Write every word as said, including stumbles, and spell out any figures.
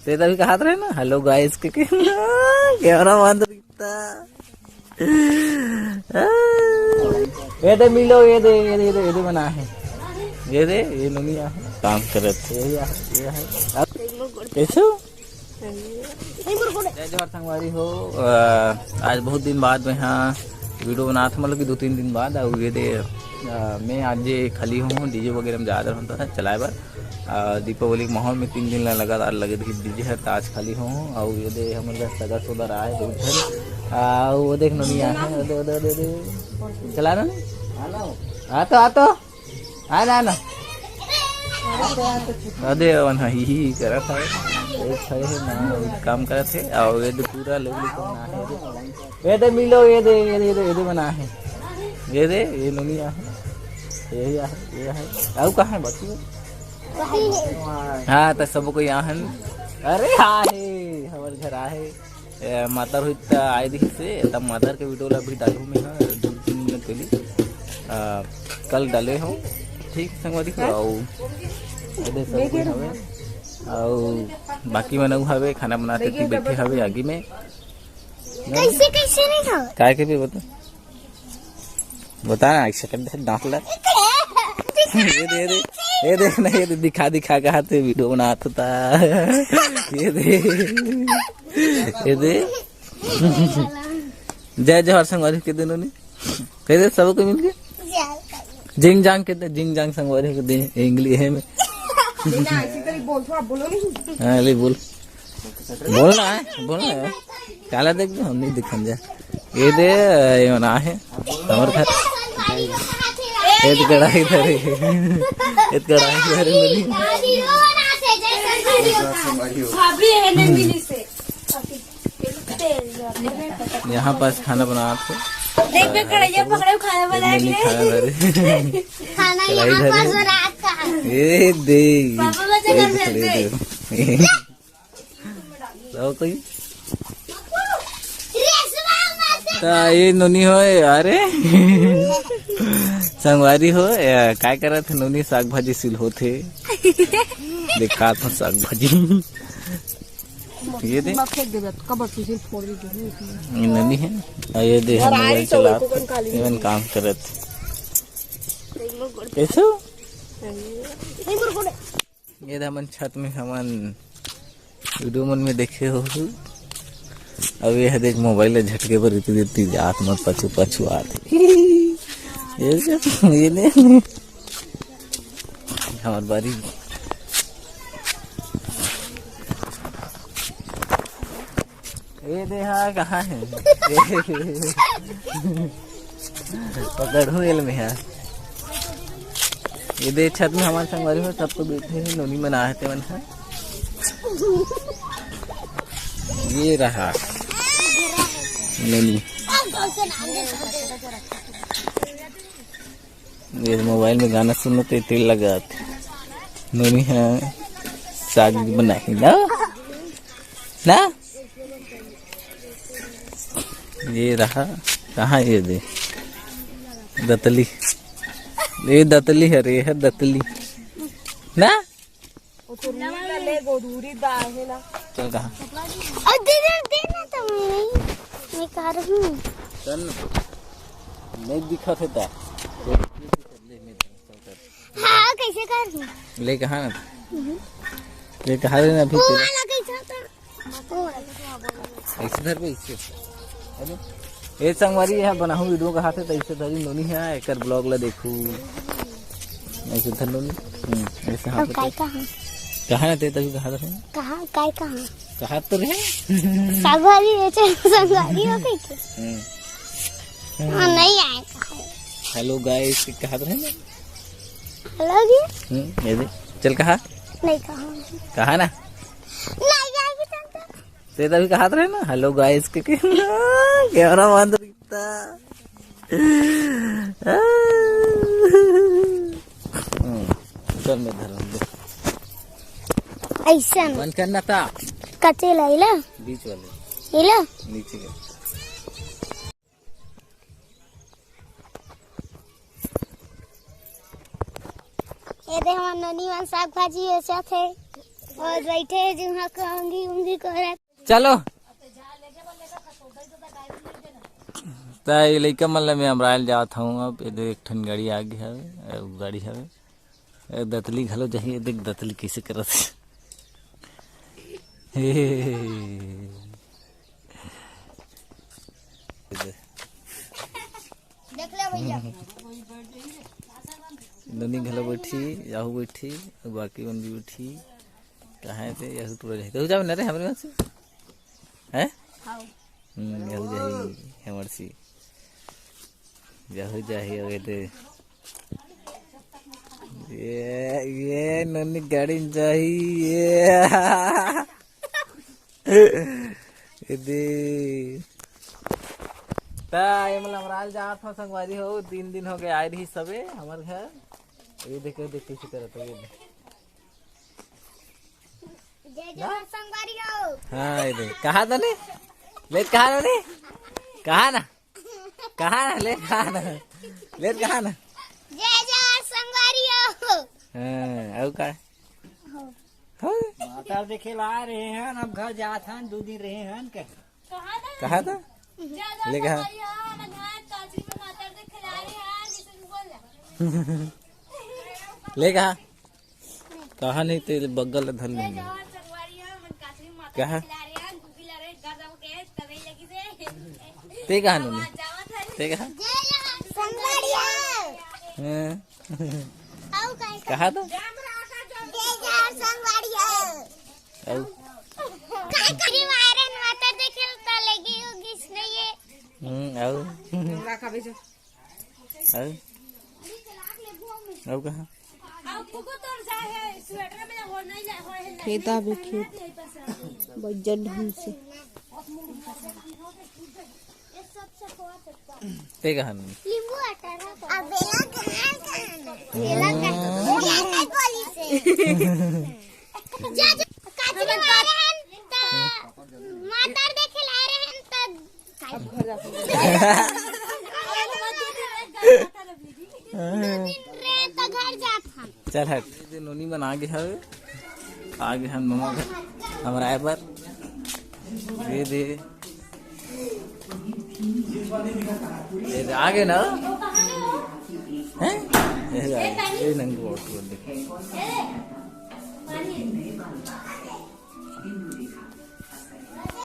ते तभी कहात रहे ना, "Hello guys" के, के कैमरा बंद रखता। ये दे मिलो, ये दे, ये दे, ये दे, ये दे बना है, ये दे, ये नोनी आ है, काम करत है, ये आ है, ये है। अब कैसे हो? जय जोहार संगवारी हो। अ, आज बहुत दिन बाद मैं हाँ वीडियो बनात हूँ, मतलब कि दो तीन दिन बाद। और ये दे, अ, मैं आज जे खाली हूँ, डीजे वगैरह में जात रहूँ तो चलाए बर। अ, दीपावली के माहौल में तीन दिन ला लगातार लगे रही डीजे हर, तो आज खाली हूँ। और ये दे हमर घर सगा सोदर आए दो झन। आ, वो देख नोनी आ है, दे, दे, दे, दे। चला रहा ना? आ तो, आ तो। आ ना, आ ना। अदे, अवन ह, ही, ही करत है। एक खड़े है ना, काम करत है। और ये दे पूरा लोग लिखो ना है। ये दे मिलो, ये दे, ये दे, ये दे, ये दे बना है। ये दे, ये नोनी आ है। ये, ये है, ये है। और कहाँ है बाकी? हाँ, तो सबको यहाँ है। अरे, हाँ है, हमारे घर आ है। ए, मातर हुई त आए दिही से, तब मातर के वीडियो ला भी डालू मैं, हाँ, दो तीन दिन पहले। आ, कल डाले हो, ठीक संगवारी हो, आओ। अरे, सब कोई हवे। आओ, बाकी मन हवे, खाना बनाते थे, बैठे हवे आगे में। कैसे, कैसे नहीं खाओ? काय के भी बता। बता ना, एक सेकंड, दांत ला। ये दे, ये दे, ये दे ना, ये दे, दिखा, दिखा के हाथ में वीडियो बनात होता। ये दे, ये दे। जय जोहार संगवारी के दिनों ने। कह दे सबको मिलके। जिंग जांग के दे, जिंग जांग संगवारी के दे, इंग्लिश है में। बिना ऐसी तरह बोल, थोड़ा बोलो नहीं। हाँ, ले बोल। बोलना है, बोलना है। काला देख दो, हम नहीं दिखन जा। ये दे, ये बना है। हमर घर। ये तो कढ़ाई धरे। ये तो कढ़ाई धरे बोली। भाभी है ना मिली से। यहाँ पास खाना बना आपको। देख बे कढ़ैया पकड़े खाना बना के। खाना धरे। खाना कढ़ाई यहाँ धरे। पास बना आपका है। ये दे। पापा बच्चे घर ये भेज दे। दे। तो कोई ता ये नोनी हो, अरे संगवारी हो, ए, काय करत हे नोनी? साग भाजी सिल होत हे। देखा तो साग भाजी। ये दे। मैं फेंक देबे, कबर से सिल फोड़ दे। ये नोनी है। और ये दे, हम मोबाइल चलात, एमन काम करत। कैसे हो? ये दे हमन छत में हमन वीडियो मन में देखे हो। अब ये ह देख मोबाइल ला झटके बर इतनी देर जात मत पाछू पाछू आत। ये सब ये ने हमार बारी। ए दे हा कहाँ है? पकड़हूँ एल में हा। ये दे छत में हमारे संगवारी हो, सब तो बैठे हैं, नोनी मन आए थे मन हा। ये रहा नोनी। ये मोबाइल में गाना सुनो तो तेल लगा। नोनी हा साग बनाही ना, ना। ये रहा, कहाँ ये दे? दतली। ये दतली है रे, ये है दतली। ना? चल कहाँ? और दे दे, दे ना तो मैं, मैं कह रही हूँ। चल ना। नहीं दिखा थे ता। हाँ, कैसे कर? ले कहाँ ना? ले कहाँ रे ना अभी वो तेरे? वाला कैसा था? ऐसे धर बे, ऐसे। हेलो। ए संगवारी, यहाँ बनाहू वीडियो कहाथे, तो ऐसे धरी नोनी है, एकर ब्लॉग ला देखू। ऐसे धर नोनी। हम्म, ऐसे हाथ अब काय रखे। कहाँ? कहाँ ना ते तभी कहा था? कहाँ, काय कहाँ? कहा तो रहे। संगवारी, ये चल, संगवारी हो गई क्या? हम्म। हाँ, नहीं आए कहा। हेलो गाइस, कहा तो रहे ना? हेलो जी। हम्म, ये दे। चल कहा? नहीं कहा। कहा ना? नहीं आएगी तब तो। ते तभी कहा तो रहे ना, हेलो गाइस के, के कैमरा बंद रखता। हम्म, चल मैं धर दे। ऐसा ना। बंद करना था। कच्चे ला, इला? बीच वाले। इला? नीचे के। ये दे हमर नोनी मन साग भाजी बेचत हे। और बैठे हैं जिहाँ का उंगी उंगी करत। चलो। त ये लइका मन ल मैं अमरायल जात हूँ। अब ये दे एक ठन गाड़ी आ गे हवे, अउ गाड़ी हवे। ए, दतली घलो जाही, ये देख दतली कइसे करत हे। देख ले भैया। नोनी घलो बैठी, याहू बैठी, अउ बाकी मन भी बैठी। कहाँ हे ते? याहू टूरा जाही। तहू जाबे ना रे हमरे यहाँ से? हैं? हाँ। हम्म, याहू जाही, हमर सी। याहू जाही, अबे ते। ये, ये नोनी गाड़ी में जाही, ये। ये दे। त ये मतलब अमरायल जात हव संगवारी हो, तीन दिन हो गए आए रही सबे हमर घर। ये देख, ये देख कइसे करत हे, ये देख। जय जोहार संगवारी हो। हाँ, ये देख। कहा था ने? ले कहा ना ने? कहा ना? कहा ना? ले कहा ना? ले कहा ना? जय जोहार संगवारी हो। हाँ, अउ का? हो। हाँ? मातर देखे ला रहे हैं, अब घर जात हन, दो दिन रहे हन के। कहा था? ले कहा? ले कहा? कहा नहीं, तेरे बगल ल धर लेंगे। कहा? ते कहा नोनी? ते कहा? हाँ। कहा तो? अउ? हम्म, अउ? अउ? अउ कहा? खेता भी खेत। बज्जर ढंग से। ते कहा नहीं? नींबू अचार है। अब बेला कहाँ, कहाँ है? बेला कहाँ? बेला कहाँ बोली से? जा, जा, काजरी मारे हैं, त मातर देखे ला रहे हैं, त दो दिन रहे, त घर जात हन। चल हट। ये दे नोनी मन आगे हवे, आगे हन ममा घर, हमर आए बर। ये दे। ये दे, आगे ना? हैं? ये दे, ये नंगे बहुत बोल दे।